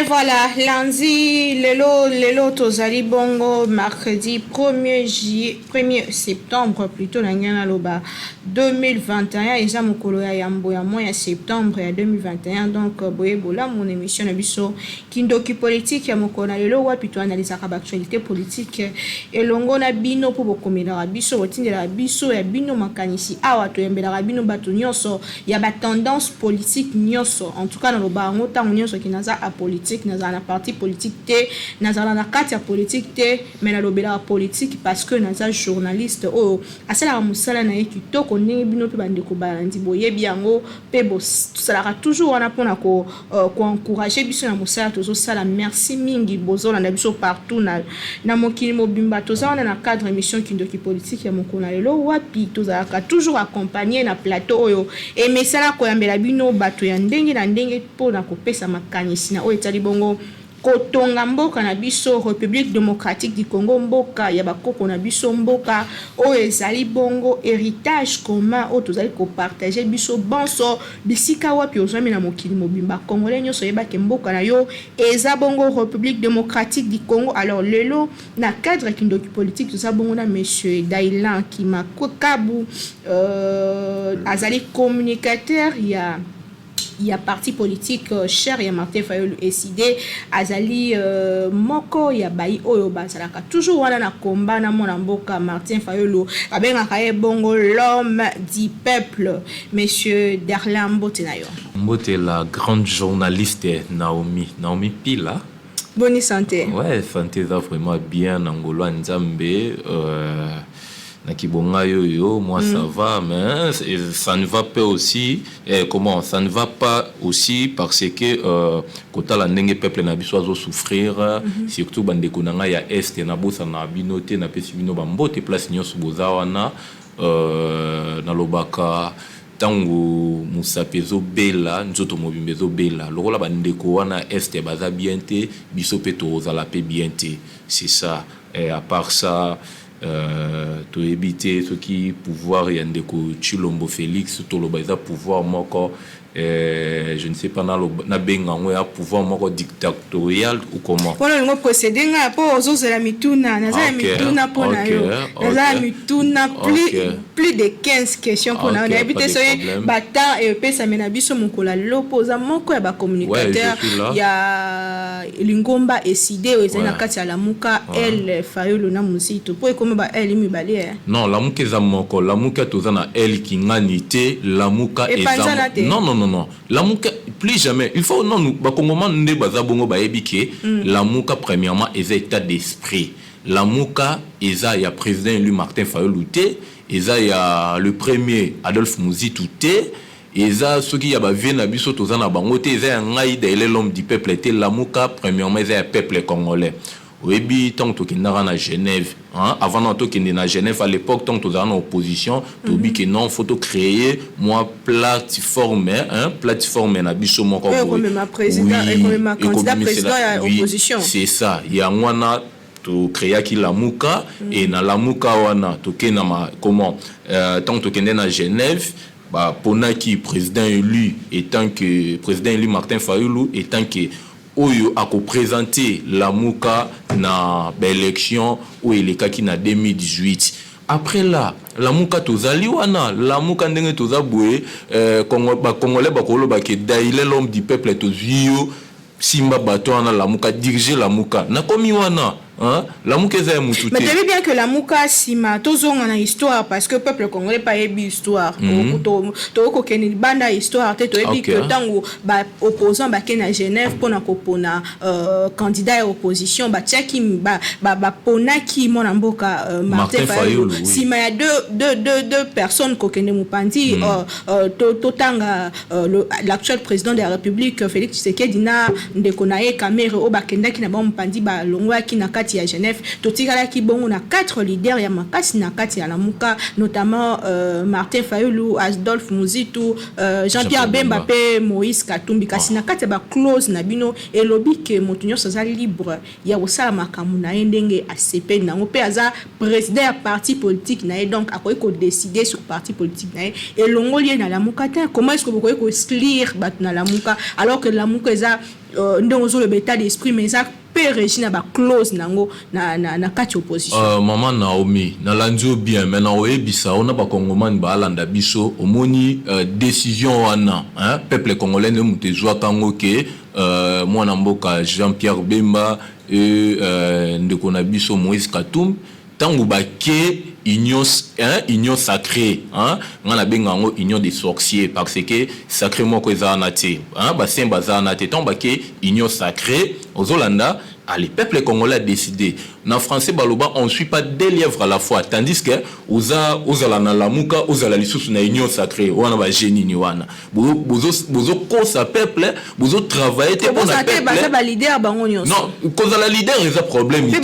Et voilà, lundi, lelo, lelo tozali bongo, mercredi 1er juillet, 1er septembre plutôt, na ngai naloba 2021, eza mokolo ya yambo ya mois ya septembre ya 2021. Donc boye bolamu na émission na biso Kindoki Politique ya mokolo na lelo, wapi toanalizaka baactualité politique elongo na bino, mpo bokomelaka biso, botindelaka biso ya bino makanisi. Awa toyembelaka bino bato nyonso ya batendance politique nyonso. En tout cas, naloba yango ntango nyonso ki naza apolitique, nazala na parti politique te, nazala na kati ya politique te, mais nalobelaka politique parce que naza journaliste oyo asalaka mosala na ye kitoko, ndenge bino mpe bandeko balandi boyebi yango, mpe tosalaka toujours wana mpona koencourage biso na mosala tozosala. Merci mingi, bozolanda biso partout na mokili mobimba. Toza wana na cadre émission Kindoki Politique ya mokolo na lelo, wapi tozalaka toujours accompagné na plateau oyo emesala koyambela bino bato ya ndenge na ndenge mpona kopesa makanisi na oyo etali bongo kotonga mboka na biso, République démocratique du Congo, mboka ya bakoko na biso, mboka oyo ezali bongo héritage commun oyo tozali kopartage biso bonso. Bisika wapi ozwami na mokili mobimba, congolais nyonso, oyebake mboka na yo eza bongo République démocratique du Congo. Alors lelo, na cadre ya Kindoki Politique, toza bongo na monsieur Dailan Kimakabu, azali communicateur ya parti politique cher ya Martin Fayulu, ECiDé. Azali moko ya bayi oyo bazalaka toujours wana na komba na mwana mboka Martin Fayulu, babengaka ye bongo l'homme du peuple. Monsieur Darlin, mbote na yo. Mbote, la grande journaliste Naomi, Naomi Pila. Boni santé? Ouais, santé eza vraiment bien na ngolo ya Nzambe. Na kibonga yo, moi ça va, mais ça ne va pas aussi, comment ça ne va pas aussi, parce que kotala ndenge peuple na biso azo souffrir, surtout bandeko na ngai ya Est, nabosana bino te, napesi bino bambote place nyonso boza wana. Nalobaka ntango mosapi ezobela, nzoto mobimba ezobela. Lokola bandeko wana Est baza bien te, biso mpe tozala mpe bien te, c'est ça. Et à part ça, toyebi te soki pouvoir ya ndeko Tshilombo Félix, toloba eza pouvoir moko, je ne sais pas nabenga yango ya pouvoir moko dictatorial ou comment. Mpona olingo procédé nga mpo ozozela mituna, naza na mituna mpo na yo, naza na mituna plus de 15 questions mpo na yo. Nayebi te soki batemps epesami na biso mokolo ya lelo, mpo oza moko ya bacommunicateur ya lingomba ECiDé oyo ezali na kati ya Lamuka, aile Fayulu na Muzito, mpo ekomi ba aile mibale. Non, Lamuka eza moko. Lamuka toza na aile kingani te. Lamuka eza, non, non, non, non, Lamuka plus jamais. Il faut non, bakongomani nde baza bongo, bayebi ke Lamuka premièrement eza état d'esprit. Lamuka eza ya président élu Martin Fayulu te, eza ya le premier Adolphe Muzitu te, eza soki ya bavieux na biso toza na bango te, eza ya ngai Daile l'homme du peuple te. Lamuka premièrement eza ya peuple congolais. Oyebi, ntango tokendaka na Genève, hein, avant na tokende na Genève, à l'époque ntango tozala na opposition, toyebi ke non, faut tocréer mwa plateforme, hein, plateforme na biso moko. Oui, c'est ça, yango wana tocréaki Lamuka. E na Lamuka wana tokende na comment, ntango tokende na Genève, baponaki président élu, étant que président élu Martin Fayulu, étant que oyo akoprésente Lamuka na baélection oyo elekaki na 2018. Après là, Lamuka tozali wana. Lamuka ndenge toza boye, bacongolais bakoloba ke Daile l'homme du peuple, tozwi yo, simba bato wana Lamuka, dirige Lamuka. Nakomi wana, hein? Lamuka eza ya mutu te. Mais toyebi bien que Lamuka, nsima tozonga na histoire, parce que peuple congolais pa yebi histoire. Tokoki kokende libanda ya histoire te. Toyebi ke ntango baopposant bakei na Genève mpona kopona candidat ya opposition, batiaki, baponaki mwana mboka Martin Fayulu. Nsima ya deux personnes kokende mopanzi, totanga l'actuel président de la République Félix Tshisekedi na ndeko na ye Kamerhe, oyo bakendaki na bango mopanzi, balongwaki na kati ya Genève. Totikalaki bongo na quatre leaders ya makasi na kati ya Lamuka, notamment Martin Fayulu, Adolphe Muzitu, Jean-Pierre Bemba mpe Moïse Katumbi. Kasi na kati ya baclause na bino elobi ke moto nyonso aza libre ya kosala makambo na ye ndenge asepeli nango, mpe aza président ya parti politique na ye, donc akoki kodécider sur parti politique na ye. Elongoli ye na Lamuka te. Comment est ce que bokoki koexclure bato na Lamuka alors que Lamuka eza Ndenge ozoloba état d'esprit, mais eza mpe régi na baclause nango na kati opposition. Mama Naomi, nalandi yo bien, mais nakoyebisa o na bakongomani baalanda biso. Omoni, décision wana, hein, peuple congolais nde moto ezwaka yango ke mwana mboka Jean-Pierre Bemba e ndeko na biso Moïse Katumbi, ntango bake union, hein, union sacrée, hein, nga nabenga yango union des sorciers, parce que sacré moko eza wana te, hein, basaint baza wana te. Ntango bake union sacrée, ozolanda, allez, peuple congolais a décidé. Na français baloba: on suit pas deux lièvres à la fois. Tandis que oza, ozala na Lamuka, ozala lisusu na union sacrée wana, baje nini wana? Bozokosa peuple, bozotravaille te mpona peuple. Baleader bango nyonso. Non, kozala leader eza problème te.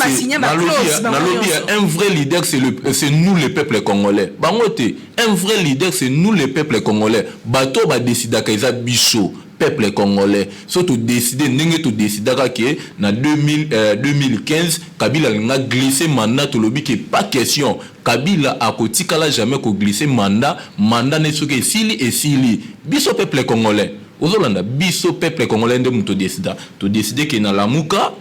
Nalobi, un vrai leader, c'est nous, le peuple congolais. Bango te. Un vrai leader, c'est nous, le peuple congolais. Bato badécidaka eza biso, peuple congolais. So todécide ndenge todécidaka ke na 2000, 2015, Kabila alinga glisse mandat, tolobi ke pas question, Kabila akotikala jamais koglisse mandat. Mandat ne soki esili, esili. Biso peuple congolais, ozolanda, biso peuple congolais nde moto todécida, todécide ke na Lamuka,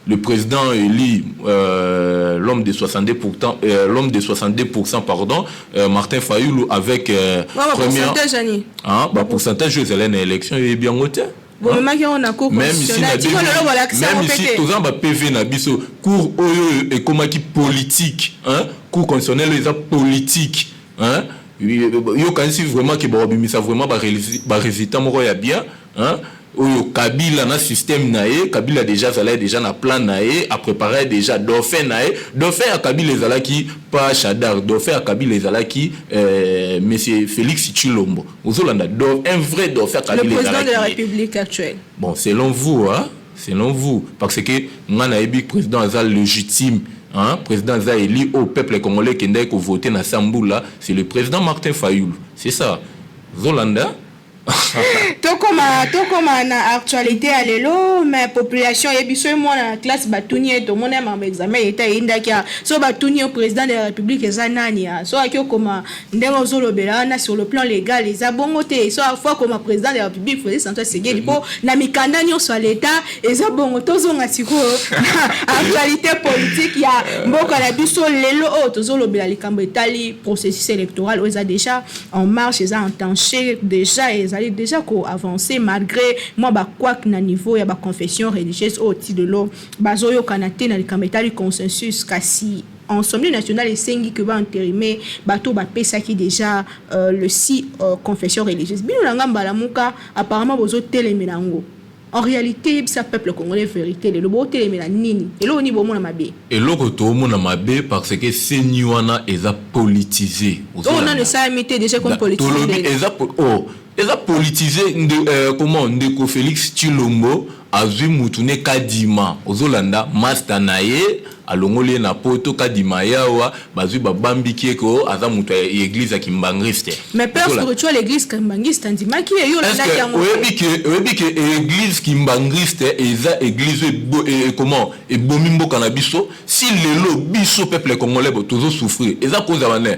le président élu, l'homme de 62%, l'homme de 62%, pardon, Martin Fayoulou avec ouais, première pourcentage ani. Hein, bah pourcentage ezali na élection eyebi yango te. Bomemaki yango na cour constitutionnelle. Même si toza ba PV na biso, cour oyo ekomaki politique, hein, cour constitutionnelle eza politique, hein. Yokanisi vraiment ke bakobimisa vraiment barésultat moko ya bien, hein? Oyo Kabila na système na ye, Kabila déjà azalaki déjà na plan na ye, apréparé déjà dauphin na ye. Dauphin ya Kabila ezalaki pas Shadary, dauphin ya Kabila ezalaki monsieur Félix Tshilombo. Ozolanda, un vrai dauphin ya Kabila. Le président de la République actuelle. Bon, selon vous, hein, selon vous, parce que nga nayebi président aza légitime, hein, président aza élu au peuple congolais kendaki kovote na Sambula, c'est le président Martin Fayoulou, c'est ça. Zolanda. Tokoma na actualité ya lelo. Mais population oyebi so mwana na classe batuni ye, tomoni ya makambo examen eta eyindaki ya so, batuni yo: président de la République eza nani? Ya so aki okoma ndenge ozolobela wana, sur le plan légal eza bongo te. So faut akoma président de la République Félix Antoine Tshisekedi, mpo na mikanda nyonso ya leta eza bongo. Tozonga sikoyo na actualité politique ya mboka na biso. Lelo oyo tozolobela likambo etali processus électoral oyo eza déjà en marche, eza entaché déjà, ezali déjà koavancer malgré mwa bacouacs na niveau ya baconfession religieuse oyo ti lelo bazoyokana te na likambo etali consensus. Kasi Assemblée nationale esengi ke baentérime bato bapesaki déjà le six confession religieuse. Bino na nga mbala apparemment bozotelemela yango. En réalité, yebisa peuple congolais vérité, lelo botelemela nini? Eloko nini bomona mabe? Eloko toomona mabe, parce que CENI wana eza politisé. Oyo nano esalami te, déjà comme politisé. Tolobi eza, oh, eza politisé nde, comment, ndeko Félix Tshilombo azwi mutu ne Kadima, ozolanda, master na ye, alongoli ye na Poto. Kadima yawa bazwi, babambiki ye ko aza moto ya église ya Kimbanguiste. Mais père spirituel église kimbanguiste andimaki ye, yo olandaki yango. Oyebi ke église kimbanguiste eza église oyo, comment, ebomi mboka na biso. Si lelo biso peuple congolais tozosouffrir, eza kozala ne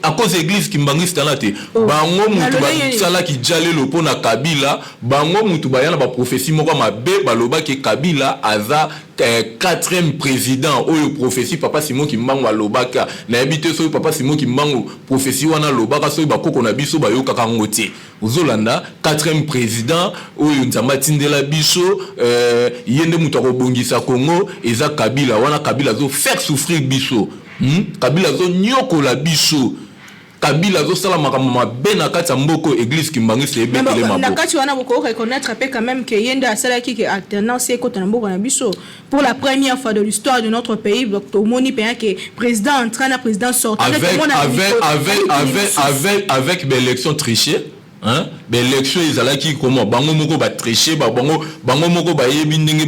à cause église kimbanguiste wana te. Oh. Bango mutu Nalobi basalaki jalelo mpo na Kabila. Bango mutu baya na baprophétie moko mabe, balobaki Kabila aza quatrième président. Oyo prophétie papa Simon Kimbangu alobaka, nayebi te soki papa Simon Kimbangu prophétie wana alobaka, soki bakoko na biso bayokaka yango te. Ozolanda, quatrième président oyo Nzambe atindela biso, ye nde moto akobongisa Congo, eza Kabila wana. Kabila azofaire souffrir biso, Kabila azonyokola biso, Kabila azosala makambo mabe na kati ya mboka. Église kimbanguiste ebetele na maboko. Kati wana boko reconnaître mpe quand même ke ye nde asalaki ke alternance ekota na mboka na biso pour la première fois de l'histoire de notre pays. Donc tomoni mpenza ke président entrant na président sortant. Avec baélection trichée, hein? Baélection ezalaki comment? Bango moko batriche, bango moko bayebi ndenge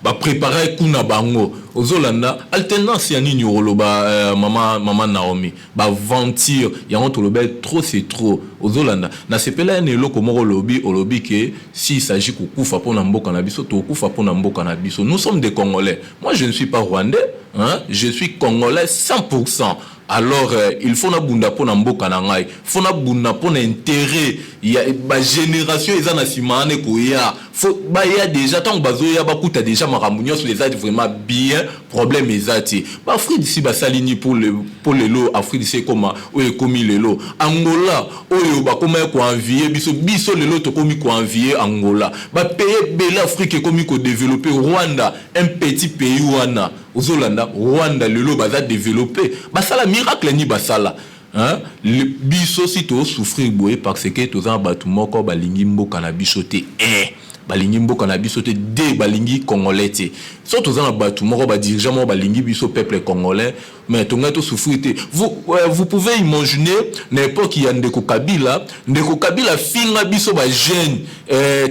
baprépare kuna bango. Ozolanda, alternance ya nini okoloba, mama Naomi? Baventure yango toloba, trop c'est trop. Ozolanda, nasepela ya na eloko moko olobi. Olobi ke s'il s'agit kokufa mpona mboka na biso, tokokufa mpona mboka na biso. Nous sommes des Congolais. Moi, je ne suis pas Rwandais, hein? Je suis Congolais 100%. Alors il faut nabunda mpo na mboka na ngai, faut nabunda mpo na intérêt. Ya bagénération eza na nsima wana ekoya, faut baya déjà. Ntango bazoya, bakuta déjà makambo nyonso eza vraiment bien, problème eza te. Baafrique d'ici basali nini pour lelo Afrique d'ici ekoma oyo ekomi lelo? Angola oyo bakoma koenvier biso, biso lelo tokomi koenvier Angola. Bapays ebele Afrique ekomi kodévelopper. Rwanda, un petit pays wana, ozolanda, Rwanda lelo baza développé. Basala miracle nini? Basala, hein? Biso si tozosouffrir boye parce que toza na bato moko balingi mboka na biso te. Un, balingi mboka na biso te. Deux, balingi Congolais te. So toza na bato moko, badirigeant moko balingi biso peuple congolais, mais tongai tosouffrir te. Vous pouvez imaginer, na époque ya ndeko Kabila, ndeko Kabila finga biso bajeune,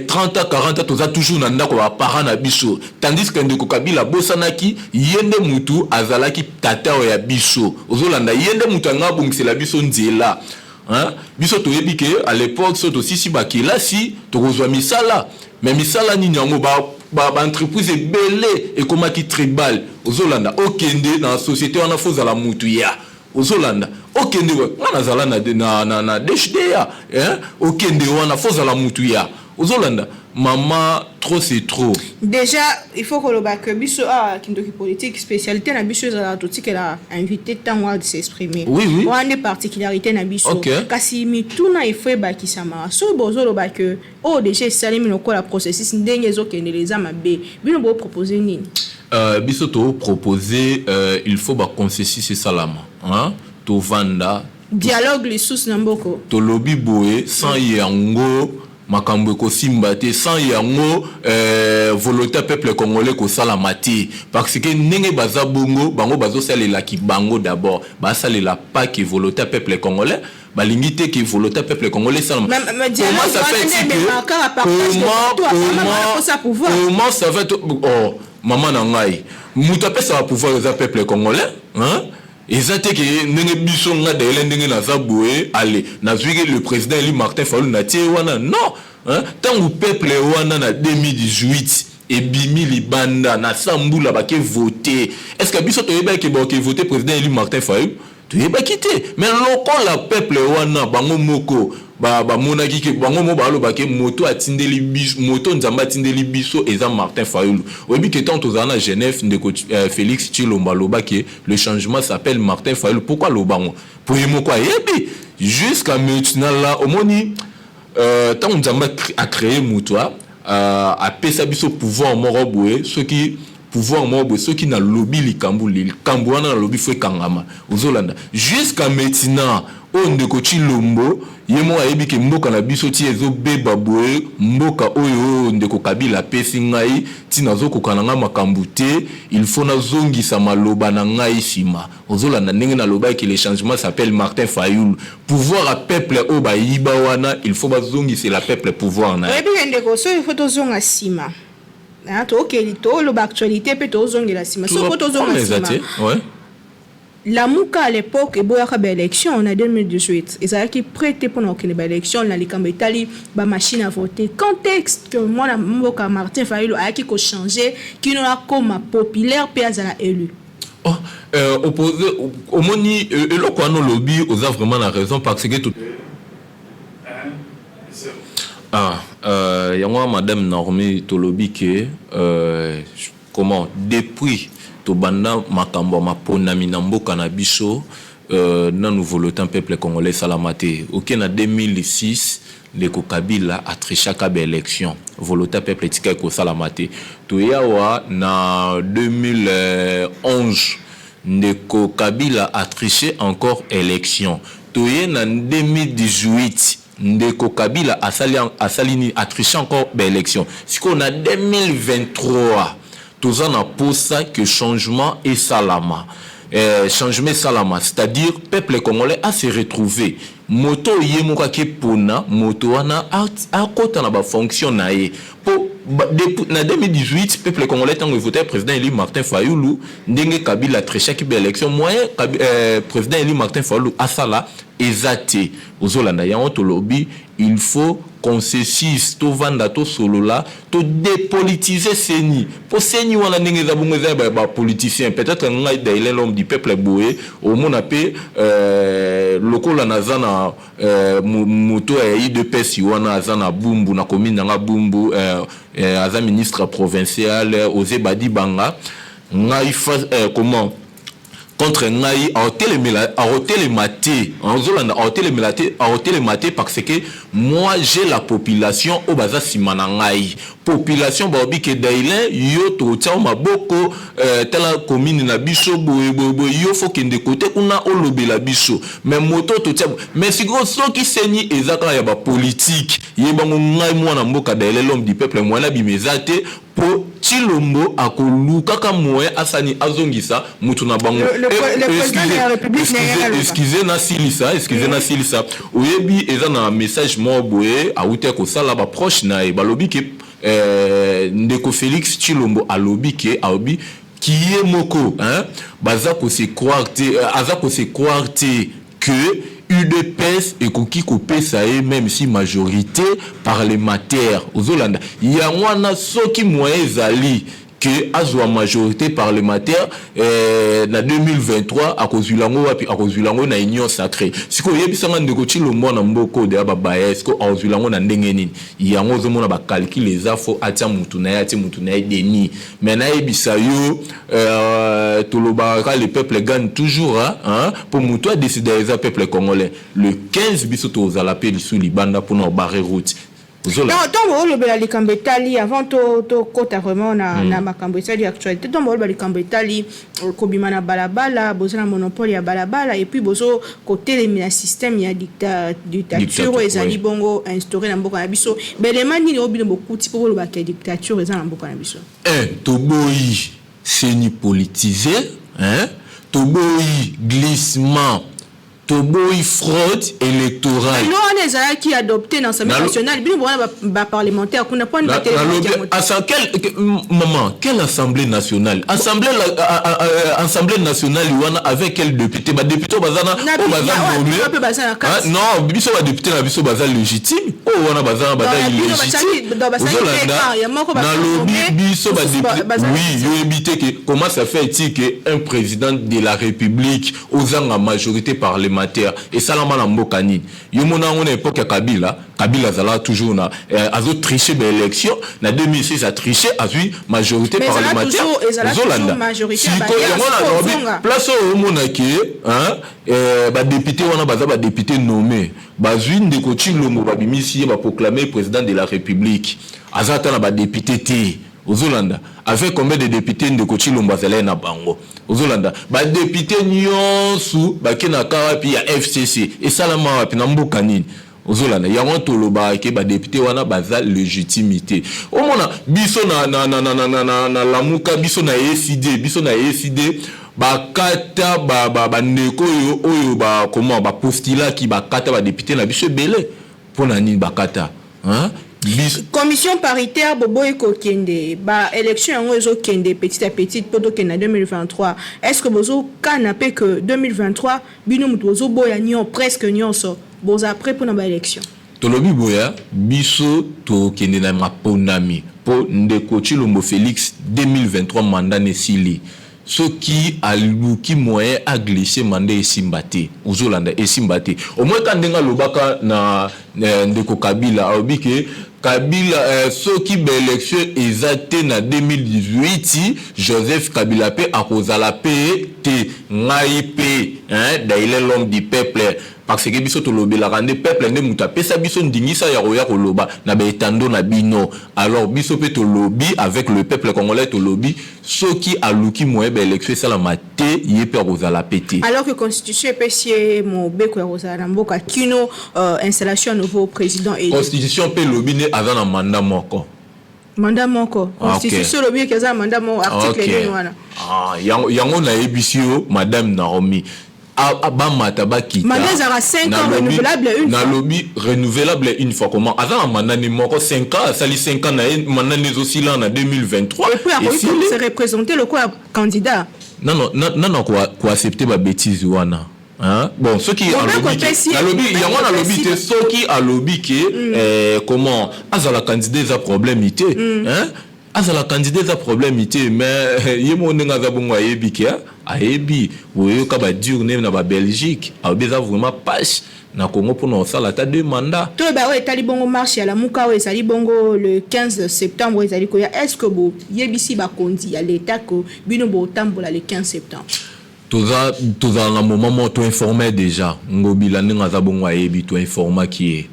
30 ans, 40 ans, toza toujours na ndako ya baparent na biso, tandis que ndeko Kabila abosanaki ye nde mutu azalaki tata oyo ya biso. Ozolanda, ye nde mutu anga abongisela biso nzela, hein? Biso toyebi ke à l'époque, so tosisi bakelasi, tokozwa misala. Mais misala nini yango? Baentreprise ebele ekomaki tribal. Ozolanda, okende na société wana, faut ozala mutu ya, ozolanda, okende, nga nazala na DHDA, hein? Okende wana, faut ozala mutu ya, ozolanda. Mama, trop c'est trop. Déjà, il faut koloba que biso awa, Kindoki Politique, spécialité na biso ezalaka totikela invité ntango awa de s'exprimer. Oui. Wana nde particularité na biso. Kasi mituna ifo ebakisama. Soki bozoloba ke oyo déjà esalemi lokola processus, ndenge ezokendela eza mabe, bino bopropose nini? Biso topropose, il faut baconsensus esalama, hein? Tovanda. Dialogue lisusu na mboko. Tolobi boye, sans yango makambo ekosimba te. Sans yango, volonté ya peuple congolais ekosalama te, parce que ndenge baza bongo, bango bazosalelaki bango d'abord, basalela pas ke volonté ya peuple congolais. Balingi te ke volonté ya peuple congolais esalama. Comment ça fait Comment ça fait? Oh, mama na ngai, moto apesaka pouvoir eza peuple congolais, hein? Eza te ke ndenge biso, nga dayele, ndenge naza boye, ale nazwiki le président élu Martin Fayulu, natie wana. Non, ntango peuple wana na 2018 ebimi libanda na sa mbula, bake vote, est ce que biso toyebaki baoke vote président élu Martin Fayulu? Toyebaki te. Mais lokola peuple wana bango moko bamonaki ke bango moko balobaki moto atindeli biso, moto Nzambe atindeli biso eza Martin Fayulu. Oyebi ke ntango tozala na Genève, ndeko Félix Tshilombo alobaki: "Le changement s'appelle Martin Fayulu." Pourquoi alobango? Po ye moko ayebi. Jusqu'à maintenant là, omoni, ntango Nzambe acréé moto, apesa biso pouvoir moko boye. Soki pouvoir moko boye, soki nalobi likambo, likambo wana nalobi faut ekangama. Ozolanda, jusqu'à maintenant oyo, ndeko Tshilombo ye moko ayebi ke mboka na biso ti ezobeba boye, mboka oyo ndeko Kabila apesi ngai, ntina azokoka na ngai makambo te, il faut nazongisa maloba na ngai nsima. Ozolanda, ndenge nalobaki: "Le changement s'appelle Martin Fayulu." Pouvoir ya peuple oyo bayiba wana, il faut bazongisela peuple pouvoir na ye. Oyebi ke, ndeko, soki il faut tozonga nsima, tokeli toloba actualité mpe tozongela nsima, soki po tozonga nsima, Lamuka à l'époque eboyaka baélection na 2018, ezalaki prêt te mpona kokende baélection na likambo etali bamachine à voter. Contexte que mwana mboka Martin Fayulu ayaki kochanger kino akoma populaire mpe azala élu. Oh, opposé, omoni, eloko wana olobi, oza vraiment na raison, parce que tout... ah, yango wana, madame Normi, tolobi ke comment, depuis tobanda makambo ya maponami na mboka na biso, nanu volonté peuple congolais esalama te. Oke na 2006, ndeko Kabila atrichaka baélection, volonté peuple etikaki kosalama te. Toyawa na 2011, ndeko Kabila atriché encore élection. Toye na 2018, ndeko Kabila asali, asali nini? Atriché encore baélection. Sikoyo na 2023, toza na posa que changement esalama. Changement esalama, c'est-à-dire peuple congolais a se retrouver, moto ye moko akepona moto wana akɔta na bafonction na ye. Po na 2018, peuple congolais, ntango evote président élu Martin Fayulu, ndenge Kabila atrichaki baélection, moyen président élu Martin Fayulu asala eza te. Ozolanda, yango tolobi, Il faut consensus, tovanda, tosolola, todépolitiser CENI, mpo CENI wana ndenge eza bongo, eza bapoliticien. Peut-être ngai Dailin, l'homme du peuple, boye omona mpe lokola naza na moto ya UDPS wana, aza na Bumbu, na commune nanga Bumbu, aza ministre provincial Osé Badibanga. Ngai comment, contre ngai aotelema te, ozolanda, aotelemela te, aotelema te, parce que moi j'ai la population oyo baza nsima na ngai. Population balobi ke Dailin, yo totia maboko, tala commune na biso boye boye boye, yo faut kende kote kuna olobela biso. Mais moto totia, mais sikoyo soki CENI eza kaka ya bapolitike, yebango ngai mwana mboka Dailin, l'homme du peuple, mwana bima eza te, mpo Tshilombo akolukaka moyen asani azongisa mutu na bango. Excuse, nasilisa, excuse, nasilisa. Oyebi, eza na message moko boye awuti kosala, baproche na ye balobi ke ndeko Félix Tshilombo alobi ke, alobi kiye moko, hein, baza kose croire te, aza kose croire te que UDPS ekoki kopesa ye même si majorité parlementaire. Ozolanda, yango wana soki moyen ezali ke azwa majorité parlementaire na 2023, akozwila yango wapi? Akozwila yango na Union sacrée. Sikoyo oyebisanga, ndeko Tshilombo na mboka oyo ya babaya, sikoyo akozwila yango na ndenge nini? Yango ozomona bacalcul eza, faut atia mutu na ye, atie mutu na ye Denis. Mais nayebisa yo, tolobaka le peuple gagne toujours, hein, mpo mutu adécide eza peuple congolais. Le 15 biso tozala mpe lisu libanda mpona obarrer route. Ntango olobela likambo etali, avant tokɔta vraiment na makambo etali actualité, ntango oloba likambo etali kobima na balabala, boza na monopole ya balabala et puis bozo kotelemela système ya dictature oyo ezali bongo instauré na mboka na biso, belema nini oyo bino bokuti mpo bolobaka ya dictature eza na mboka na biso? Un, toboyi CENI politisé, hein? Toboyi glissement, toboyi fraude électorale. Loi wana ezalaki adopté na Assemblée nationale, bino bona baparlementaire kuna mpo Maman, quelle Assemblée nationale? Assemblée, Assemblée nationale wana avec quel député? Badéputé oyo baza na, oyo baza nommé? Non, biso badéputé na biso baza légitime, oyo wana baza na, baza illégitime. Ozolanda, nalobi biso badéputé, oui. Yoyebi te ke comment ça fait ti ke un président de la République ozanga majorité parlementaire? Esalama na mboka nini? Yo mona yango na époque ya Kabila. Kabila azalaka toujours na azotriche baélection. Na 2006 atriche, azwi majorité parlementaire. Ozolanda, sikoyo yango na place oyo omonaki badéputé wana baza badéputé nommé. Bazwi ndeko Tshilombo, babimisi ye, baproclame président de la République, aza ata na badéputé te. Ozolanda, avec combien de député ndeko Tshilombo azalaki na bango? Ozolanda, badéputé nyonso bakendaka wapi? Ya FCC. Esalama wapi, na mboka nini? Ozolanda, yango tolobaka ke badéputé wana baza légitimité. Omona biso na Lamuka, biso na ECD, biso na ECD bakata bandeko oyo, oyo bakoma bapostulaki, bakata badéputé na biso ebele. Mpo na nini bakata, hein? Commission paritaire boboyi kokende baélection, yango ezokende petit à petit mpo tokende na 2023. Est ce que bozokana mpe que 2023 bino moto bozoboya nio presque nyonso, boza prêt mpona baélection? Tolobi boya, biso tokende na maponami mpo ndeko Tshilombo Félix, 2023 mandat na esili. Soki aluki moyen aglisse mandat, esimba te. Ozolanda, esimba te. Omoi ka ndenge alobaka na ndeko Kabila, alobi ke Kabila, soki baélection eza te na 2018, Joseph Kabila mpe akozala mpe te. Ngai mpe, hein, Daile, l'homme du peuple, parce que biso tolobelaka nde peuple, nde moto apesa biso ndingisa ya koya koloba na baetando na bino. Alors biso mpe tolobi avec le peuple congolais, tolobi soki aluki moyen baélection esalama te, ye mpe akozala mpe te. Alors que constitution epesi ye mobeko ya kozala na mboka kino installation ya nouveau président. Constitution mpe elobi nde aza na mandat moko. Mandat moko? Constitution elobi eke aza na mandat moko? Article nini wana? Ah, yango nayebisi yo, madame Naomi, bamata bakita. Mandat ezalaka 5 ans, renouvelable une fois. Nalobi renouvelable une fois comment? Aza na mandat ni moko, 5 ans, asali 5 ans na ye, mandat nde ezosila na 2023. Et puis akoki se représenter lokola candidat. Nano koaccepte babétise wana. Hein? Bon, soki alobi ke nalobi yango, nalobi te, soki alobi ke comment, azala candidat, eza problème te. Hein? Azala candidat, eza problème te, mais ye moko ndenge aza bongo, ayebi ke ayebi boyoka badure nde na Babelgique, alobi eza vraiment pasi na Congo mpona kosala ata deux mandats. Toyeba oyo etali bongo marche ya Lamuka oyo ezali bongo le 15 septembre oyo ezali koya. Est ce que boyebisi bakonzi ya leta ke bino botambola le 15 septembre? Toza, tozala na moment moko toinforme déjà Ngobila. Ndenge aza bongo, ayebi, toinformaki ye.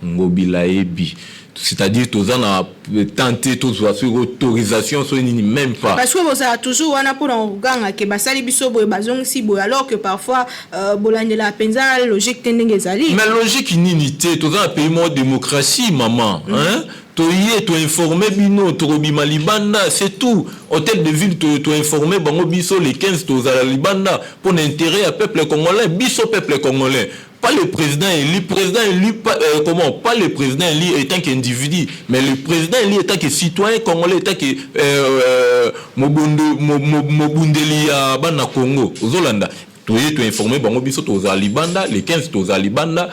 Ngobila ayebi, c'est-à-dire toza na temps te tozwa soki autorisation, soki nini, même pas. Parce que bozala toujours wana mpona koganga ke basali biso boye, bazongisi boye, alors que parfois bolandela mpenza logique te ndenge ezali. Mais logique nini te? Toza na pays moko démocratie, mama. Hein? Toye toinforme bino, tokobima libanda, c'est tout. Hôtel de ville, toinforme bango, biso le 15 tozala libanda mpo na intérêt ya peuple congolais. Biso peuple congolais, pas le président élu, président élu pas, comment, pas le président élu étant qu'individu, mais le président élu étant que citoyen congolais, étant que mobundeli ya bana Congo. Ozolanda, toye toinforme bango, biso tozala libanda le 15, tozala libanda.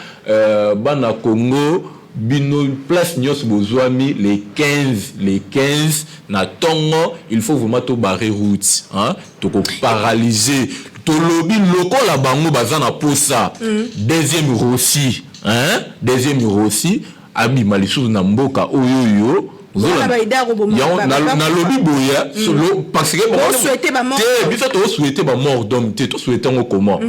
Bana Congo, bino place nyonso bozwami, le 15, le 15 na ntongo, il faut vraiment tobarrer route, hein? Tokoparalyse. Tolobi lokola bango baza na posa deuxième Rossy, hein? Deuxième Rossy abima lisusu na mboka oyo oyo. Nalobi boye parce que te, biso tozosouhaite bamort d'homme te. Tosouhaite yango comment?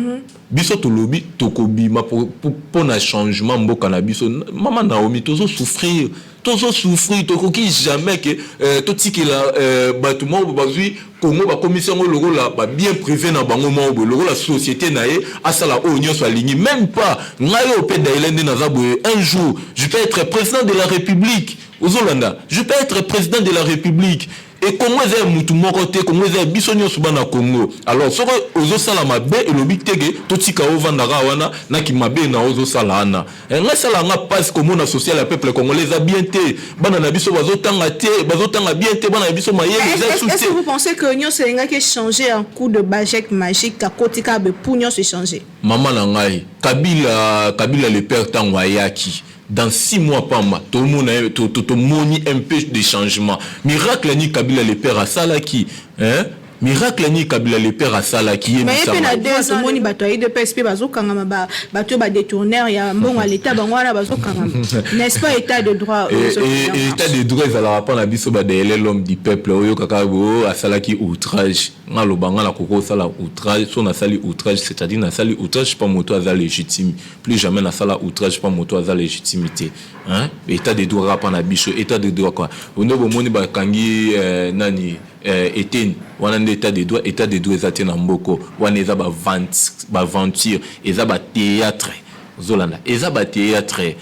Biso tolobi tokobima mpo na changement mboka na biso. Mama Naomi, tozosouffrir, tozosouffrir. Tokoki jamais ke totikela bato moko bazwi Kongo, bakomisi yango lokola babien privé na bango moko boye, lokola société na ye, asala oyo nyonso alingi. Même pas ngai oyo mpe daile nde naza boye, un jour je peux être président de la République. Ozolanda, je peux être président de la République. E Kongo eza ya mutu moko te, Kongo eza ya biso nyonso bana Kongo. Alors soki ozosala mabe, elobi teke totika ovandaka wana naki mabe na ozosala wana. Ngai esala nga mpasi komona social ya peuple congolais eza bien te. Bana na biso bazotanga te, bazotanga bien te. Bana na biso mayele eza su te. Est-ce que vous pensez que nyonso elingaki changer un coup de baguette magique, akotika be pour nyonso changer? Mama na ngai, Kabila, Kabila le père, ntango ayaki, dans 6 mois pamba tomona, tomoni un peu de changement. Miracle ni Kabila le père asalaki, hein? Miracle ni Kabila le père asalaki? Ye mpe na deux, tomoni bato ya UDPS mpe bazokangama, bato oyo badétourneur ya mbongo ya leta, bango wana bazokangama, n'est-ce pas? État de droit. État de droit ezalaka mpo na biso badeyele, l'homme du peuple oyo kaka oyo asalaki outrage. Nga aloba, nga nakoki kosala outrage. So nasali outrage, c'est-à-dire nasali outrage mpa moto aza légitime. Plus jamais nasala outrage mpa moto aza légitimité, hein? État de droit kaka mpa na biso. État de droit quoi? Nde bomoni bakangi nani, eteni wana nde état de droit? État de droit eza te na mboko wana. Eza baventure, eza bathéâtre. Ozolanda, eza bathéâtre.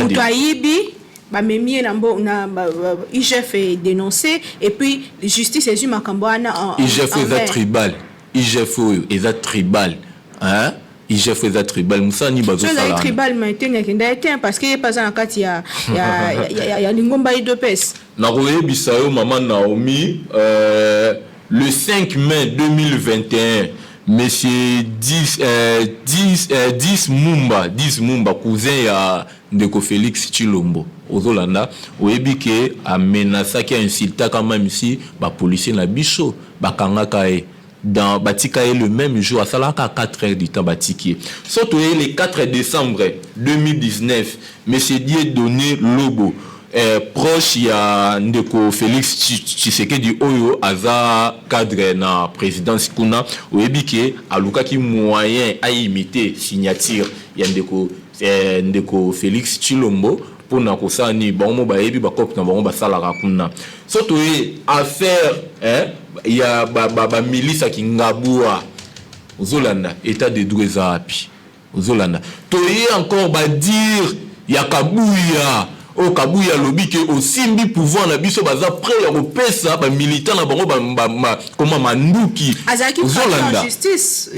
Moto ayibi, bamemi ye na IGF, dénoncé, et puis justice ezwi makambo wana. IGF eza tribal. IGF oyo eza tribal, hein? IGF eza tribal. Mosala nini bazosala? Tribal, mais te, akenda ye te, parce que ye mpe aza na kati ya lingomba UDPS. Nakoyebisa yo, mama Naomi, le 5 mai 2021, monsieur 10, 10, 10 Mumba, 10 Mumba, cousin ya ndeko Félix Tshilombo, ozolanda, oyebi ke amenasaki, ainsultaka même si bapolicier na biso bakangaka ye dans batika ye le même jour, asalaka 4 heures du temps, batiki ye. So toye le 4 décembre 2019, monsieur Dieudonné Lobo, proche ya ndeko Félix Tshisekedi oyo aza cadre na présidence kuna, oyebi ke alukaki moyen aimite signature ya ndeko Félix Tshilombo mpona kosala nini. Bango mo bayebi bacope na bango basalaka kuna. So toye affaire ya bamilice ba Kingabwa, ozolanda, état de droit eza wapi? Ozolanda, toye encore badire ya Kabuya oyo Kabuya alobi ke osimbi pouvoir na biso, baza prêt ya kopesa bamilitant na bango koma manduki. Ozolanda, justice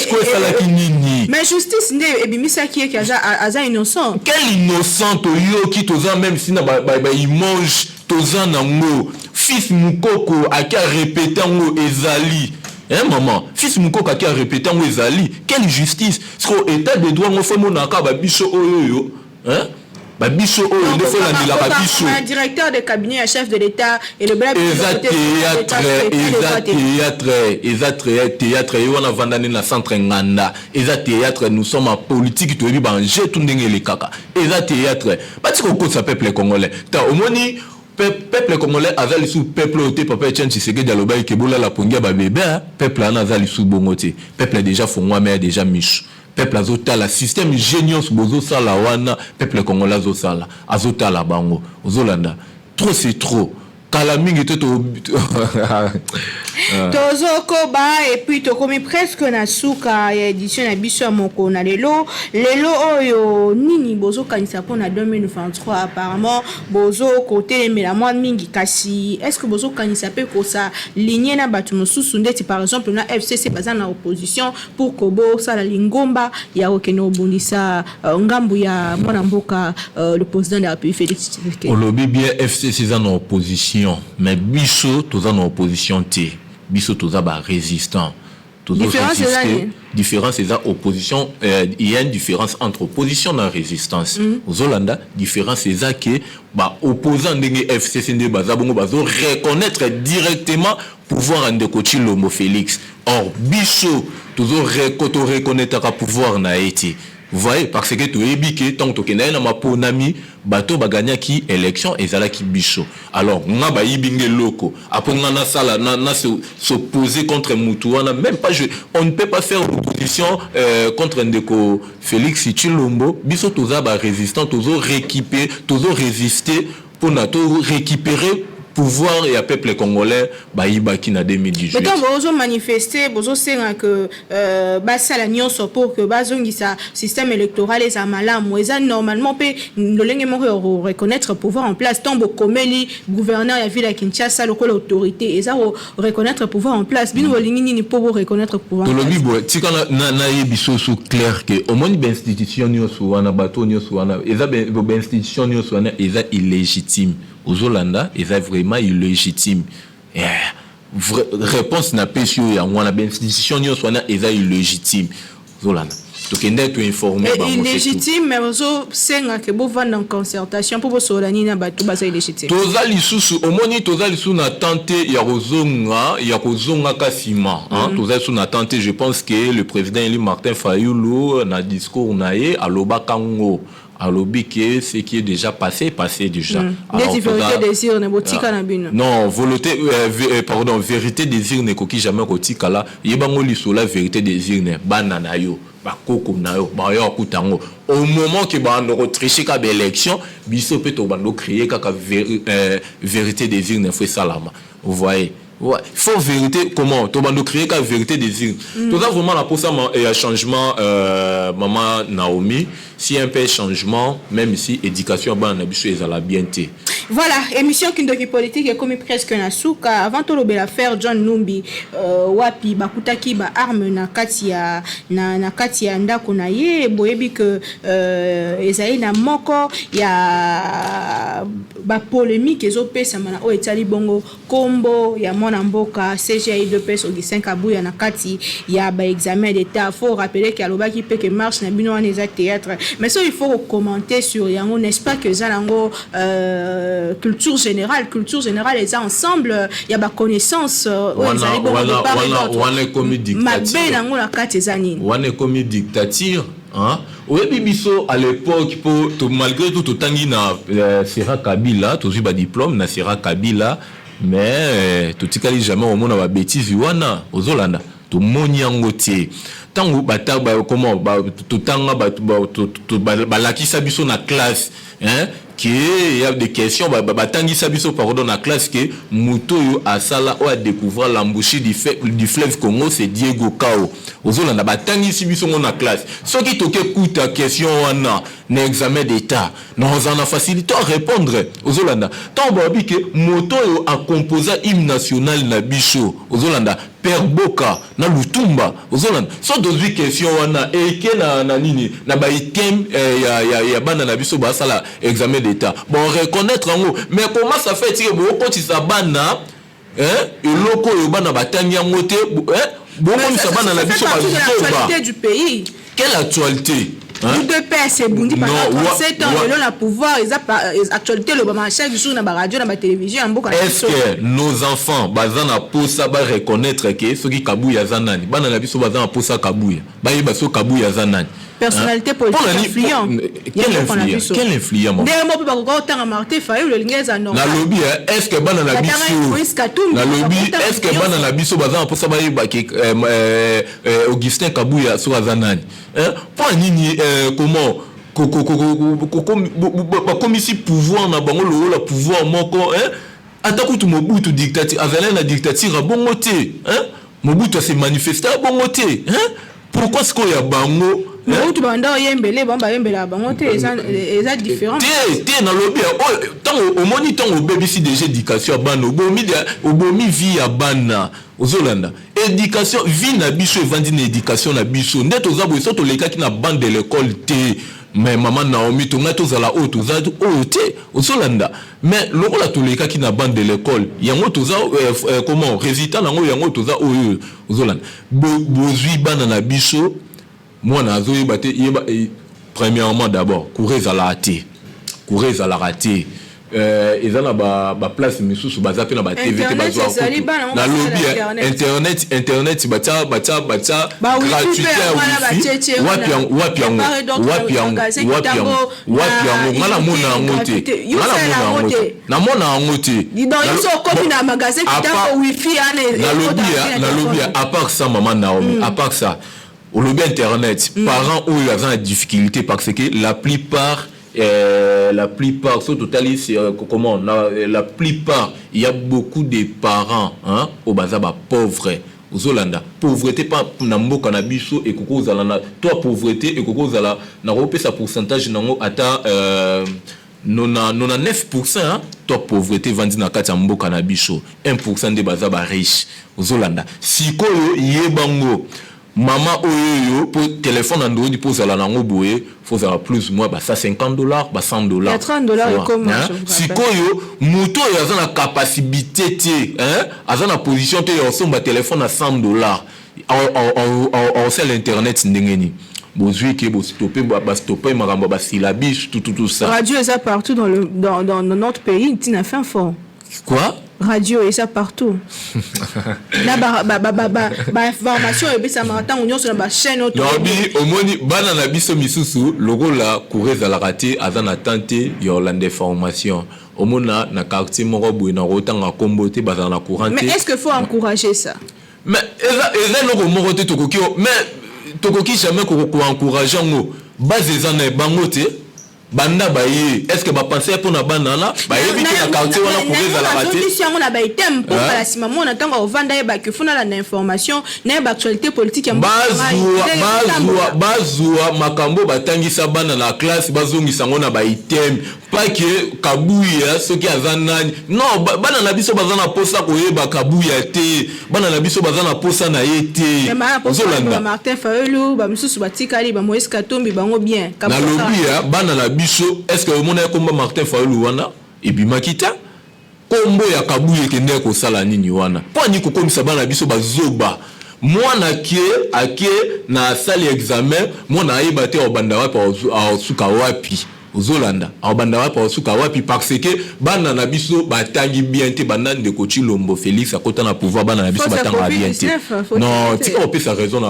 ko esalaki nini? Mais justice nde ebimisaki ye ke aza innocent. Quel innocent? Toyoki, toza même si na baimage, toza nango. Fils Mukoko aki arépéter yango, ezali Hein, maman, fils Mukoko aki arépété yango. Ezali quelle justice? Siko état de droit ngo fo emonaka babiso oyo oyo, hein? Babiso oyo nde fo elandelaka biso. Directeur de cabinet ya chef de l'État elobela. Eza théâtre, eza théâtre, eza théâtre. Ye wana avanda nde na centre Nganda. Eza théâtre. Nous sommes en politique, toyebi baenjeu tu ndenge elekaka. Eza théâtre. Bati kokotisa peuple congolais. Ta omoni peuple congolais aza lisusu peuple oyo te. Papa Etienne Tshisekedi alobaki ke bolala pongi ya babebe. Peuple wana aza lisusu bongo te. Peuple déjà fongwami ya déjà miso. Peuple azotala système g nyonso bozosala wana. Peuple congolais azosala, azotala bango, ozolanda. Trop, c'est trop. Kala mingi te. Tozokoba et puis tokomi presque na suka ya édition na biso ya mokolo na lelo. Lelo oyo, nini bozokanisa mpona 2023? Apparemment bozokotelemela mwa mingi, kasi est ce que bozokanisa mpe kosaligner na bato mosusu, ndeti par exemple na FCC baza na opposition, pour ko bosala lingomba ya kokende kobundisa ngambu ya mwana mboka, le président de la République Félix Tshisekedi? Olobi bien, FCC eza na opposition, mais biso toza na opposition te. Biso toza barésistant. Différence eza nini? Différence eza opposition, il y a une différence entre opposition na résistance. Ozolanda, différence eza ke baopposant ndenge FCC nde baza bongo, bazo reconnaître directement pouvoir ya ndeko Tshilombo Félix. Or biso tozo toreconnaîtraka pouvoir na ye te. Vous voyez, parce que toyebi ke ntango tokendaki na maponami, bato baganyaki élection ezalaki biso. Alors nga bayibi nga eloko, après nga nasala na s'opposer contre mutu wana, même pas je, on ne peut pas faire opposition contre ndeko Félix Tshilombo. Biso toza barésistant, tozo récupérer, tozo résister mpona to récupérer pouvoir ya peuple congolais bayibaki na 2018. Mais ntango bozomanifeste, bozosenga ke basala nyonso pour que bazongisa système électoral eza malamu, eza normalement mpe lolenge moko ya reconnaître pouvoir en place. Ntango bokomeli gouverneur ya ville ya Kinshasa lokola autorité, eza reconnaître pouvoir en place. Bino bolingi nini mpo boreconnaître pouvoir? Tolobi boye, tika nayebi soso clair ke omoni bainstitution nyonso wana, bato nyonso wana, eza bainstitution nyonso wana eza illégitime. Ozolanda, eza vraiment illégitime, yeah. Réponse napesi oyo yango wana, bainstitution nyonso wana eza illégitime. Ozolanda, tokende toinforme. Illégitime, mais ozosenga ke bovanda en concertation mpo bosolola nini na bato baza illégitime? Toza lisusu, omoni, toza lisusu na tente ya kozongaka nsima. Toza lisusu na tente. Je pense que le président élu Martin Fayulu, na discours na ye, alobaka ngo, alobi ke ce qui est déjà passé, passé déjà. Alors, vérité des urnes, botika na bino? Non, volonté, pardon, vérité des urnes ekoki jamais kotikala. Yebango lisolo vérité des urnes, bana na yo, bakoko na yo bayo akuta yango. Au moment ke bando kotriche kaka baélection, biso mpe tobando créer kaka vérité des urnes fo esalama. Vous voyez? Ouais. Faut vérité, comment tobando créer ka vérité des urnes. Toza vraiment na posa ya changement, maman Naomi. Si un peu changement, même si éducation ya bana na biso ezala bien te. Voilà, émission Kindoki Politique ekomi presque na suka. Avant tolobela affaire John Numbi, wapi bakutaki baarme na kati ya ndako na ye, boyebi ke ezali na moko ya bapolémique ezopesama na oyo etali bongo nkombo ya mwana mboka SG UDPS Augustin Kabuya na kati ya baexamen d'État. Faut rappeler ke alobaki mpe ke marche na bino wana eza théâtre. Mais so il faut commenter sur yango, n'est-ce pas que eza nango culture générale? Culture générale eza ensemble ya baconnaissance oyo ezali bongo de part et d'autre. Wana ekomi mabe nango na kati eza nini? Wana ekomi dictature, hein? Oyebi, biso à l'époque, po to, malgré tout totangi na Sera Kabila, tozwi badiplôme na Sera Kabila, mais totikali jamais omona babêtise wana. Ozolanda, tomoni yango te. Ntango bata ba, comment ba, totanga, balakisa biso na classe, hein, ke y a des questions, batangisa biso, pardon, na classe ke moto oyo asala, oyo adécouvrir l'embouchure du fleuve Congo, c'est Diego Cao. Ozolanda, batangisi biso ngo na classe. Soki toke kuta question wana na examen d'État, na ozala na facilité à répondre. Ozolanda, ntango balobi ke moto oyo acomposa hymne national na biso, ozolanda, Père Boka na Lutumba. Ozolanda, so tozwi question wana eke na nini, na baitem ya bana na biso basala examen d'État, bon, reconnaître yango. Mais comment ça fait tike bookotisa bana Hein? Eloko oyo bana batangi yango te, hein? Bomonisa bana na biso bazoba. Du pays. Quelle actualité? Hein? UDPS ebundi pendant 37 ans, lelo na pouvoir, eza actualité lobama chaque jour na ba radio, na ba télévision ya mboka. Est-ce que nos enfants baza na posa ba reconnaître que soki Kabuya aza nani? Bana na biso baza na posa Kabuya. Bayeba soki Kabuya aza nani? Personnalité politique influent. Quel influent? Quel influent? Ndenge moko mpe bakoka kotanga Martin Fayulu, elingi eza normal. Nalobi, est-ce que bana na biso, nalobi, est-ce que bana na biso baza na mposa bayeba ke Augustin Kabuya soki aza nani? Mpo nini, comment bakomisi pouvoir na bango lokola pouvoir moko? Ata kutu Mobutu, dictature, azalaki na dictature abongo te. Mobutu ase manifeste abongo te. Pourquoi sikoyo ya bango? Mobutu banda oyembele, bango bayembelaka bango te, eza différent. Te, te, nalobi oyo, ntango omoni, ntango obebisi déjà éducation ya bana, obomi vie ya bana. Ozolanda éducation, vie na biso evandi na éducation na biso. Nde toza boye, so tolekaki na banc de l'école te, mais mama Naomi, tongai tozala oyo toza oyo te. Ozolanda? Mais lokola tolekaki na banc de l'école, yango toza comment, résultat nango yango toza oyo. Ozolanda? Bozwi bana na biso, mwana azoyeba te. Yeba, premièrement, d'abord, courant ezalaka te, courant ezalaka te. Eza na baplace misusu baza mpe na batv te. Bazwa, nalobi, internet, internet batia gratuité ya wifi wapi? Wapi yango? Wapi yango? Wapi yango? Wapi yango? Nga namona yango te, nga namona yango te, namona yango te. Nalobi, à part ça, mama Naomi, à part ça, olobi internet, parents oyo aza na difficulté, parce que la plupart, surtout totali, comment, la plupart, il y a beaucoup de parents, hein, oyo baza bapauvre. Ozolanda? Pauvreté pa na mboka na biso ekoki kozala na to pauvreté ekoki kozala, nakopesa pourcentage nango ata 99%, hein, to pauvreté evandi na kati ya mboka na biso, 1% nde baza bariche. Ozolanda? Sikoyo yebango, mama oyo oyo, mpo telefone Android, mpo ozala nango boye, fo ozala plus ou moins ba 150 $, ba 100 $. 30 $. Sikoyo moto oyo aza na capacité te, hein? Aza na position te ya kosomba telefone na 100 $, osala internet ndenge nini? Bozwi ke bastope makambo ya basyllabus, tout, tout, tout ça. Radio eza partout dans, le, dans, dans, dans notre pays, ntina fin fort. Quoi? Radio eza partout, na bainformation ebesamaka ntango nyonso na bachaîne. Oyo nabi, omoni bana na biso misusu, lokola courant ezalaka te, aza na temps te ya kolanda information. Omona na quartier moko boye, na kotanga nkombo te, bazala na courant te. Mais est ce que faut encourager ça? Mais eza eloko moko te tokoki, mais tokoki jamais koencourage yango. Base eza na bango te. Banda baye, est ce que bapense mpo na bana wana? Bayebi te na quartier wana courant ezalaka te. Azongisi yango na baiteme mpo kala nsima mona ntango ovanda, yebaki fo nalanda information, nayeba actualité politique ya Bazwa makambo batangisa bana na classe, bazongisa yango na baiteme pake Kabuya soki aza nani. Non, bana na biso baza na posa koyeba Kabuya te, bana na biso baza na posa na ye te. Ozolanda? Martin Fayulu, bamisusu batikali, bamoïse Katumbi, bango bien. Nalobi ya bana na biso, est ce que omona ye komba Martin Fayulu wana ebimaki te? Kombo ya Kabuya ekendeki kosala nini wana? Mpo ani kokomisa bana na biso bazoba? Mwana ake na asali examen, mwana ayeba te aobanda wapi, aosuka wapi. Ozolanda? Aobanda wapi, aosuka wapi? Parce que bana na biso batangi bien te. Banda ndeko Tshilombo Félix akota na pouvoir, bana na biso batangaka bien te. Non, tika kopesa raison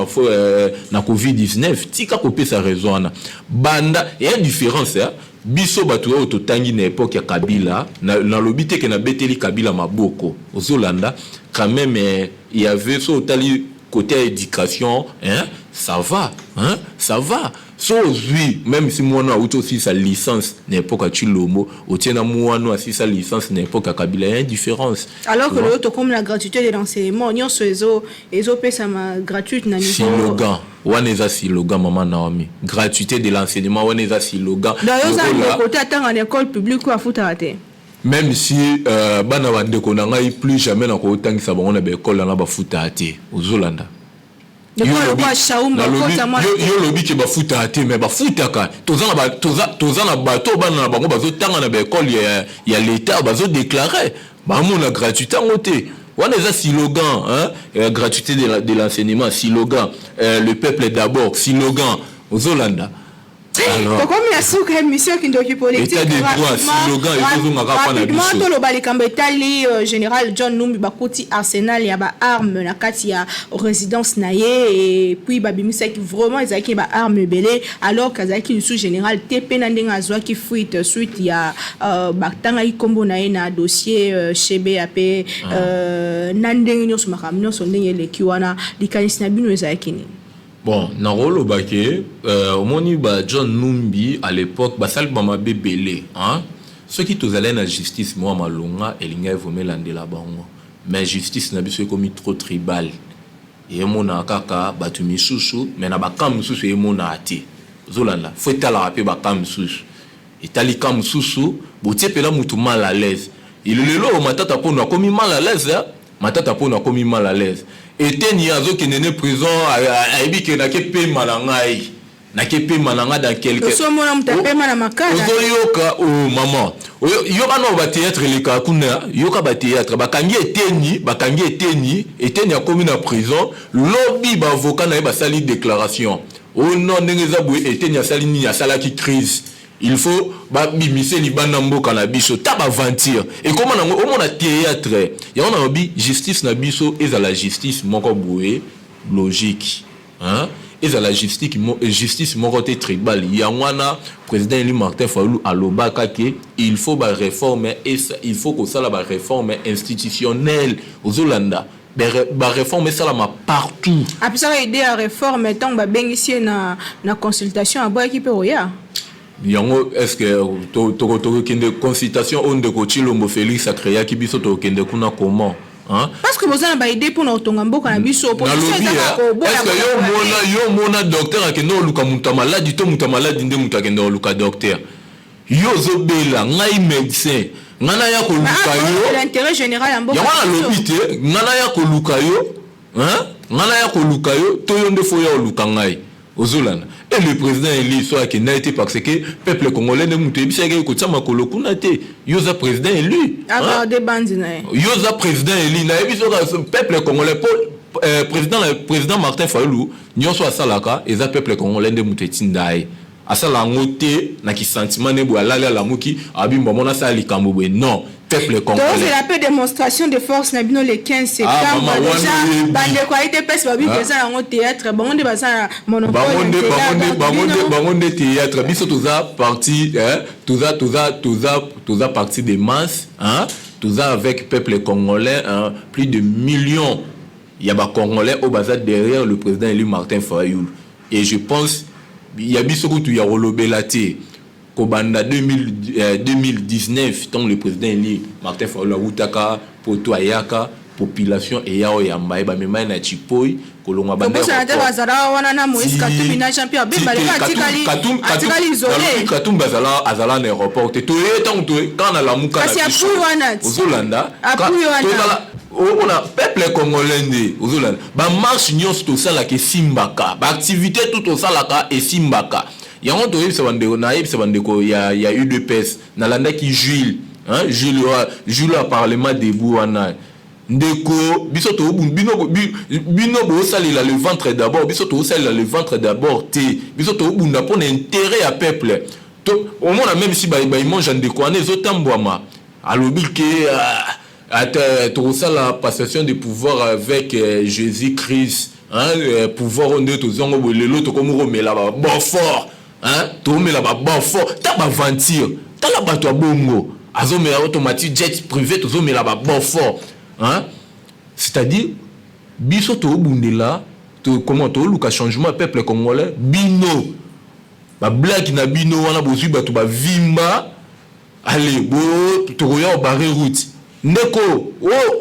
na COVID-19, tika kopesa raison wana. Banda eya différence, eh? Biso bato oyo totangi na époque ya Kabila, nalobi te ke nabeteli Kabila maboko. Ozolanda? Quand même, il y avait, so otali côté éducation, hein, ça va, hein, ça va. So ozwi, même si mwana auti osilisa licence na époque ya Tshilombo, otie na mwana asilisa licence na époque ya Kabila, ya différence. Alors que lelo tokomi na gratuité de l'enseignement, nyonso ezopesama gratuite na niveau. Slogan wana eza slogan, mama Naomi. Gratuité de l'enseignement wana eza slogan. Donc oza ndeko te atanga na école publique oyo afutaka te? Même si bana bandeko na ngai, plus jamais na kotangisa bango na baekole wana bafutaka te. Ozolanda? Yo olobi ke bafutaka te, mais bafutaka. Toza na bato, bana na bango bazotanga na baekole ya l'État, bazodeklare, bamona gratuité yango te. Wana eza slogan, hein? Gratuité de l'enseignement, slogan. Le peuple d'abord, slogan. Ozolanda. Tokomi na suka émission Kindoki Politique. État de droit, slogan ezozongaka mpa na biso. Toloba likambo etali général John Numbi. Bakuti arsenal ya baarme na kati ya résidence na ye, et puis babimisaki vraiment, ezalaki baarme ebele, alors qu'azalaki lisusu général te. Mpe na ndenge azwaki fuite suite ya batangaki nkombo na ye na dossier Chebeya, mpe na ndenge nyonso, makambo nyonso ndenge eleki wana, likanisi na bino ezalaki nini? Bon, nakoloba ke omoni, ba John Numbi à l'époque basali bamabe ebele, hein? Soki tozalaki na justice mwa malonga, elingi evome elandela bango. Mais justice na biso ekomi trop tribal, emonaka kaka bato misusu, mais na bacamp mosusu emonaka te. Ozolanda, fo etalaka mpe bacamp mosusu, etali camp mosusu, botie mpela mutu mal à l'aise. Lelo Matata Mpono akomi mal à l'aise, Matata Mpono akomi mal à l'aise. Eteni azokende ne prison, ayebi ke nake pema na ngai, nake pema na ngai dans quelque Osomona moto apema na makala. Ozoyoka o mama, yoka na bathéâtre elekaka kuna, yoka bathéâtre. Bakangi Eteni, bakangi Eteni, Eteni akomi na prison. Lobi baavocat na ye basali déclaration: o non, ndenge eza boye, Eteni asali nini? Asalaki crise, il faut babimise libanda mboka na biso. Ta baventure ekóma nango, omona théâtre yango. Nalobi justice na biso ezala justice moko boye logique, hein? Ezala justice moko te tribal. Yango wana président élu Martin Fayulu alobaka ke il faut baréforme, il faut kosala baréforme institutionnelle. Ozolanda, baréforme esalama partout. Apesaka idée ya réforme. Ntango babengisi ye na consultation, aboyaki mpe oya. Yango, est ce que tokokende consultation oyo ndeko Tshilombo Félix acréaki? Biso tokokende kuna comment, hein? Parce que boza na baidée mpona kotonga mboka na biso. Nalobi, est-ce yo omona docteur akende koluka moto ya maladi, to moto ya maladi nde moto akende koluka docteur? Yo ozobela, ngai médecin, ngai naya koluka yo. L'intérêt général ya mboka. Yango nalobi te, ngai naya koluka yo, ngai naya koluka yo, to yo nde fo ya koluka ngai? Ozolanda. Et le président élu so akenda te, parce que peuple congolais nde moto oyebisaki kotia makolo kuna te. Yo oza président élu, yo oza président élu. Nayebi soka peuple congolais po président Martin Fayulu, nyonso asalaka eza peuple congolais nde moto etinda ye. Asala yango te na kisentiment nde boye, alali, alamuki, abimba mona asala likambo boye. Non, peuple congolais. Tozela mpe démonstration de force na bino le 15 septembre. Déjà bandeko ayi te mpesi babi eza yango théâtre, bango nde baza na monopole. Bango nde théâtre. Biso toza parti, toza parti de masse, hein? Toza avec peuple congolais, hein? Plus de millions ya bacongolais oyo baza derrière le président élu Martin Fayulu. Et je pense ya biso kutu ya kolobela te. Kobanda 2019, ntango le président élu Martin Fayulu awutaka poto, ayaka, population eya oyamba ye, bamema ye na Chipoi kolongwa. Tobosana te, bazala wana na Moïse Katumbi na Jean Pierre Bemba. Lelo atikali isolé. Katumbi azala na aéroport te. Toye ntango kaka na Lamuka. Kasi appui wana. Ozolanda. Appui wana. Omona peuple congolais nde ozolanda. Bamarche nyonso tosalaka esimbaka, baactivité tout tosalaka esimbaka. Yango toyebisa bandeko, nayebisa bandeko ya UDPS. Nalandaki Jules, hein, Jules, Jules ya Parlement debout wana. Ndeko, biso bino, bino bosalela le ventre d'abord. Biso tozosalela le ventre d'abord te. Biso tobunda mpo na intérêt ya peuple. Omona, même si baimage ya ndeko wana ezotambwama, alobi ke ata tokosala passation de pouvoir avec Jésus Christ, hein, pouvoir oyo nde tozwango boye. Lelo tokomi komela babonfort, hein, tokomela babonfort. Ta baventure, tala bato ya bongo azomela automatique, jet privé, tozomela babonfort, hein? C'est-à-dire biso tobundela to, comment toluka changement ya peuple congolais. Bino bablague na bino wana, bozwi bato bavimba, ale bo tokoya kobarrer route. Ndeko,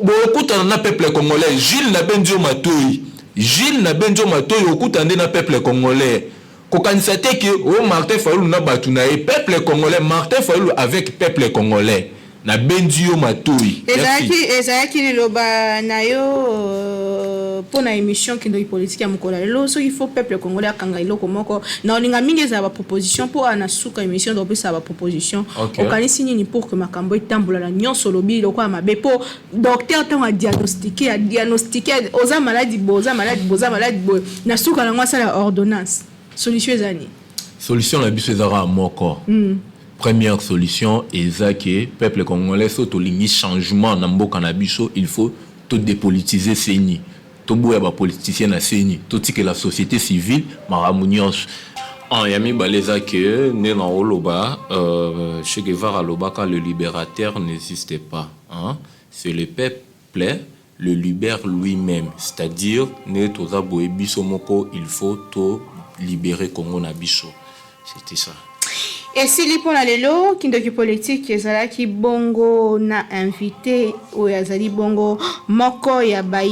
bokutana na peuple congolais. Gilles na bendio matoi, Gilles na bendio matoi, okutana nde na peuple congolais. Kokanisa te ke o Martin Fayulu na bato na ye. Peuple congolais, Martin Fayulu avec peuple congolais. Nabendi yo matoi. Ezalaki liloba na yo. mpo na émission Kindoki Politique ya mokolo ya lelo, soki faut peuple congolais akanga eloko moko na olinga mingi, ezala baproposition, mpo na suka émission topesaka baproposition. Okanisi nini pour que makambo etambola na nyonso olobi lokola mabe? Mpo docteur, ntango adiagnostiquer, adiagnostiquer oza maladi boye, oza maladi boye, oza maladi boye, na suka nango asala ordonnance. Solution eza nini? Solution na biso ezaka moko. Première solution eza ke peuple congolais, so tolingi changement na mboka na biso, il faut todépolitiser CENI, toboya bapoliticien na CENI, totikela société civile makambo nyonso. Ya mibale eza ke nde na oloba, Che Guevara alobaka: "Le libérateur n'existe pas, hein? C'est le peuple le libère lui-même." C'est-à-dire, nde toza boye, biso moko il faut to libérer Congo na biso. C'était ça. Esili mpona lelo. Kindoki Politike ezalaki bongo na invité oyo azali bongo moko ya bai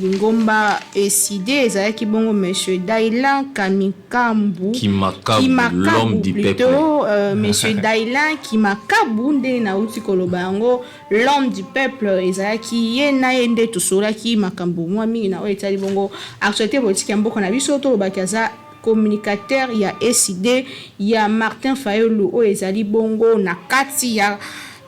lingomba ECiDé. Ezalaki bongo monsieur Dailan Kamikambu. Kimakabu, l'homme du peuple. Plutôt monsieur Dailan Kimakabu, nde nauti koloba yango, l'homme du peuple. Ezalaki ye na ye nde tosolaki makambo mwa mingi na oyo etali bongo actualité politique ya mboka na biso. Tolobaki aza communicateur ya ECiDé ya Martin Fayulu, oyo ezali bongo na kati ya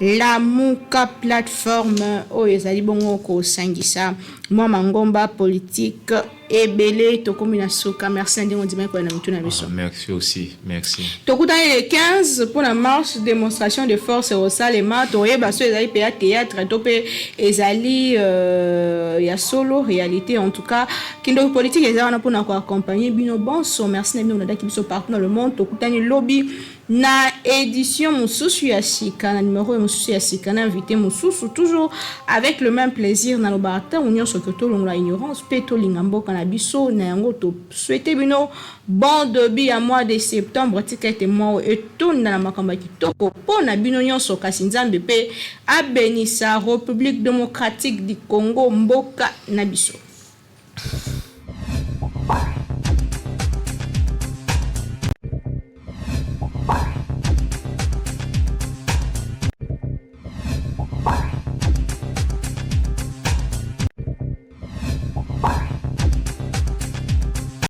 Lamuka plateforme, oyo ezali bongo kosangisa mwa mangomba politique ebele. Tokomi na suka. Merci na ndenge ondimaki koya na mitu na biso. Ah, merci aussi, merci. Tokutani le 15 mpona marche, démonstration de force osalema. Toyeba so ezali mpe ya théâtre to mpe ezali ya solo, réalité. En tout cas, Kindoki Politique eza wana mpona koaccompagner bino bonso. Merci na bino bolandaki biso partout dans le monde. Tokutani lobi na édition mosusu ya sika, na numéro mosusu ya sika, na invité mosusu, toujours avec le même plaisir. Nalobaka ntango nyonso ke tolongola ignorance mpe tolinga mboka na biso. Na yango, tosouhaiter bino bon début ya mois de septembre. Tika ete mwa oyo etonda na makambo ya kitoko mpo na bino nyonso, kasi Nzambe mpe abenisa République démocratique du Congo, mboka na biso.